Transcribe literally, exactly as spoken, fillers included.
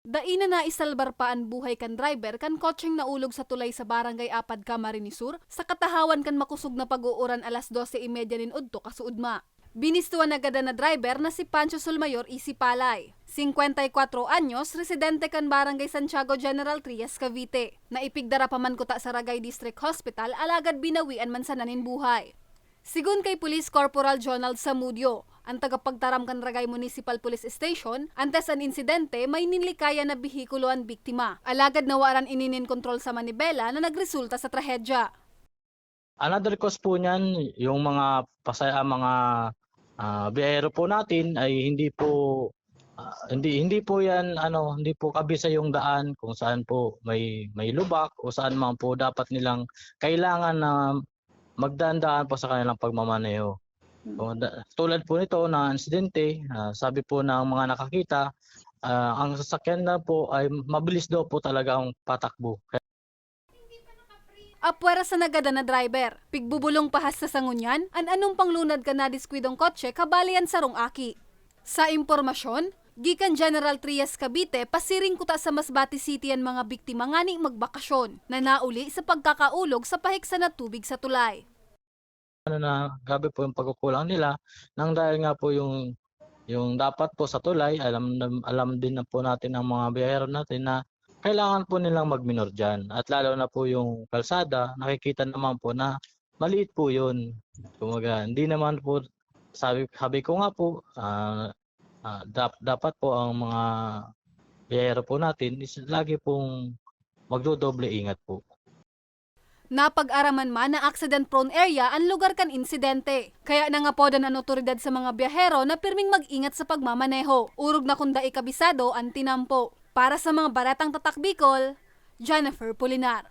Dai na naisalbar pa an buhay kan driver kan kotseng naulog sa tulay sa Barangay Apad, Camarines Sur, sa katahawan kan makosog na pag-uuran alas dose y media nin udto kasuodma. Binisto an nagadan na driver na si Pancho Solmayor Isipalay, singkwenta y kwatro anyos, residente kan Barangay Santiago, General Trias, Cavite, na ipigdara pa man kuta sa Ragay District Hospital, alagad binawian man sana nin buhay. Sigon kay Police Corporal Jonald Samudio, an tagapagtaram kan Ragay Municipal Police Station, antes an insidente, may ninlikayan na behikulo an biktima. Alagad nawaran ini nin kontrol sa manibela na nagresulta sa trahedya. Another cause po niyan, yung mga pasay-, ah, mga, ah, biyahero po natin ay hindi po, ah, hindi, hindi po yan, ano, hindi po kabisa yung daan kung saan po may, may lubak o saan man po dapat nilang kailangan na magdaan-daan po sa kanilang pagmamaneho. Mm. So, da-, tulad po nito na insidente, ah, sabi po ng mga nakakita, ah, ang sasakyan na po ay mabilis daw po talaga ang patakbo. Apwera sa nagadan na driver, pigbubolong pa hasta sa ngunyan, an anong panglunad kan nadiskwidong kotse kabali an sarong aki. Sa impormasyon, gikan General Trias, Cavite, pasiring kuta sa Masbate City an mga biktima ngani magbakasyon, na nauli sa pagkakaulog sa pahiksa na tubig sa tulay. Ano na, grabe po yung pagkukulang nila, nang dahil nga po yung, yung dapat po sa tulay, alam na, alam din na po natin ng mga biyahero natin na kailangan po nilang magminor diyan. At lalo na po yung kalsada, nakikita naman po na maliit po yun. Kumbaga, hindi naman po, sabi, sabi ko nga po, ah, ah, dap-, dapat po ang mga biyahero po natin is lagi pong magdodoble ingat po. Napag-araman man na accident-prone area an lugar kan insidente. Kaya nangapodan an otoridad sa mga biyahero na pirming mag-ingat sa pagmamaneho, orog na kun dai kabisado an tinampo. Para sa mga Baretang Tatak Bicol, Jennifer Pulinar.